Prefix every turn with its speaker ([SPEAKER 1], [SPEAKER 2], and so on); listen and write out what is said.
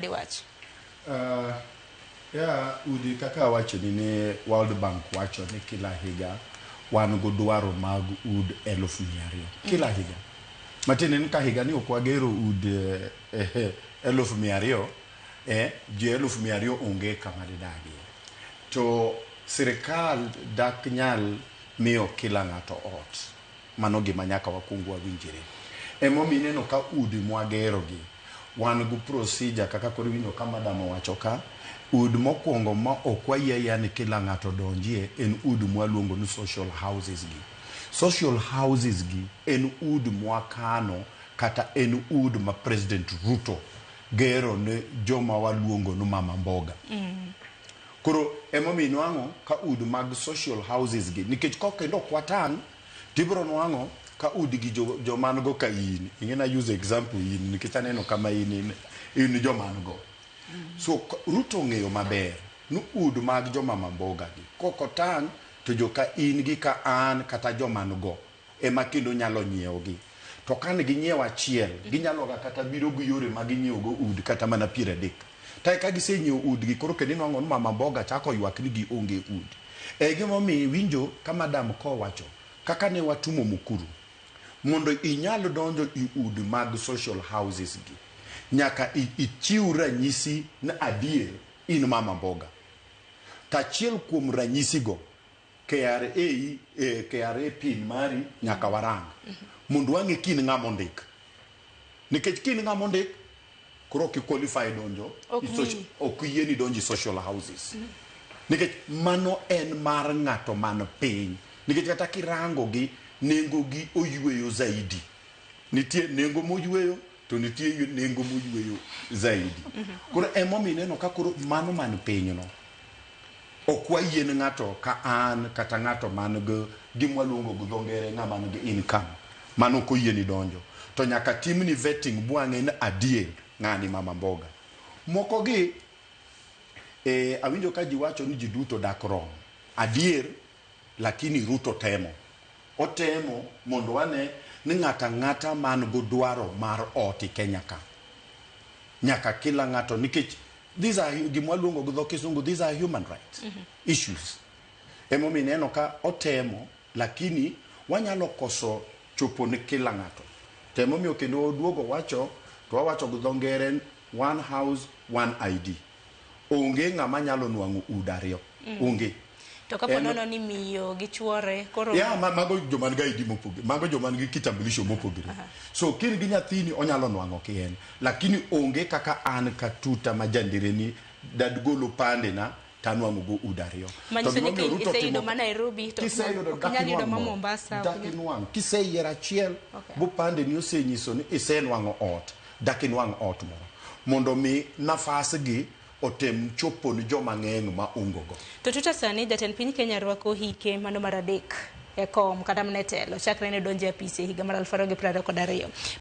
[SPEAKER 1] Diwach.
[SPEAKER 2] Ya udi kaka awachoni ni World Bank wacho ni kila higa wan go dwaro mag ud 200,000 kila higa. Matiende ni ka higa ni ok wagero ud 200,000, ji 200,000 onge kama didagie. To sirikal dak nyal miyo kila ng'ato ot. Mano gima nyaka wakuong wawinjre. Emomiyo ineno ka udi mwagero gi, wan gi procedure kaka koro iwinjo ka madam owacho ka, ud mokwongo ma ok wayie ayieya ni kila ng'ato odonjie en ud mwaluongo ni social houses gi. Social houses gi en ud mwakano kata en ud ma President Ruto gero ne joma waluongo ni mama mboga. Koro emomiyo inwang'o ka ud mag social houses gi, nikech kok kendo ok watang', tibiro nwang'o ka udi gi joman go ka in. Ing'e na use example in, nikech aneno kama in joman go. So Ruto ong'eyo maber ni ud mag jomama mboga gi, kok otang' to joka in gi ka an kata joman go ema kendo nyalo nyiewo gi. To ka ne ginyiewo achiel, ginyalo ga kata biro gi yore ma ginyiewo go ud kata mana 30. To ka gisenyiewo udgi, koro kendo inwang'o ni mama mboga chako ywak ni gionge udi. E gimomiyo iwinjo ka madam kowacho, kaka ne watumo Mukuru, mondo inyal donjo i ud mag social houses gi, nyaka ichiw ranyisi ni adier in mama mboga. To achiel kuom ranyisigo, KRA, KRA pin mari nyaka warang. Mondo wang'e kin ng'ama ondik. Nikech kin ng'ama ondik, koro ok i-qualify donjo
[SPEAKER 1] Ok
[SPEAKER 2] i social,
[SPEAKER 1] miyi.
[SPEAKER 2] ok yieni donjo i social houses. Nikech mano en mar ng'ato man piny. Nikech kata kirango gi, nengo gi oyweyo zaidi. Nitie nengo moyweyo, to nitie nengo moyweyo zaidi. Koro emomiyo ineno ka koro mano man piny no, ok wayien ng'ato ka an kata ng'ato man gi gima waluongo gi dho ngere ng'ama nigi income. Mano ok oyieni donjo. To nyaka timni vetting bwang'e ni adier ng'ani mama mboga. Moko gi, awinjo ka ji wacho ni ji duto dak rom. Adier, lakini Ruto temo. Otemo mondo wane ni ng'ato ang'ata man go dwaro mar ot e Kenya ka. Nyaka kila ng'ato, nikech these are gima waluongo gi dho kisungu, these are human rights issues. Emomiyo ineno ka otemo, lakini wanyalo koso chopo ne kila ng'ato. To emomiyo kendo oduogo wacho, to wawacho gi dho ngere one house, one ID. Onge ng'ama nyalo nwang'o ud ariyo. Onge.
[SPEAKER 1] To kapo nono ni miyo gi chuore koro
[SPEAKER 2] Ya, mago joma nigi ID mopogore, mago joma nigi kitambulisho mopogore. So kin gi nyathini onyalo nwang'o kien, lakini onge kaka an katuta ma jandireni dadgol opande na tanwang'o go ud ariyo.
[SPEAKER 1] Manyiso ni
[SPEAKER 2] gimomiyo Ruto
[SPEAKER 1] iseyudo
[SPEAKER 2] timo-
[SPEAKER 1] ma Nairobi to
[SPEAKER 2] Kiseyudo
[SPEAKER 1] ok inyal yudo ma
[SPEAKER 2] dak inwang'
[SPEAKER 1] Mombasa.
[SPEAKER 2] Dak inwang'. Kiseyiero achiel, bopande ni osenyiso ni isenwang'o ot, dak inwang' ot moro. Mondo mi nafas gi otem chopo ni joma ng'eny ma ongo go.
[SPEAKER 1] To tuta sani jatend piny Kenya rwako hike mano mar 3 e kom kata mana e telo chakre ne donjo e apisi e higa mar 2022.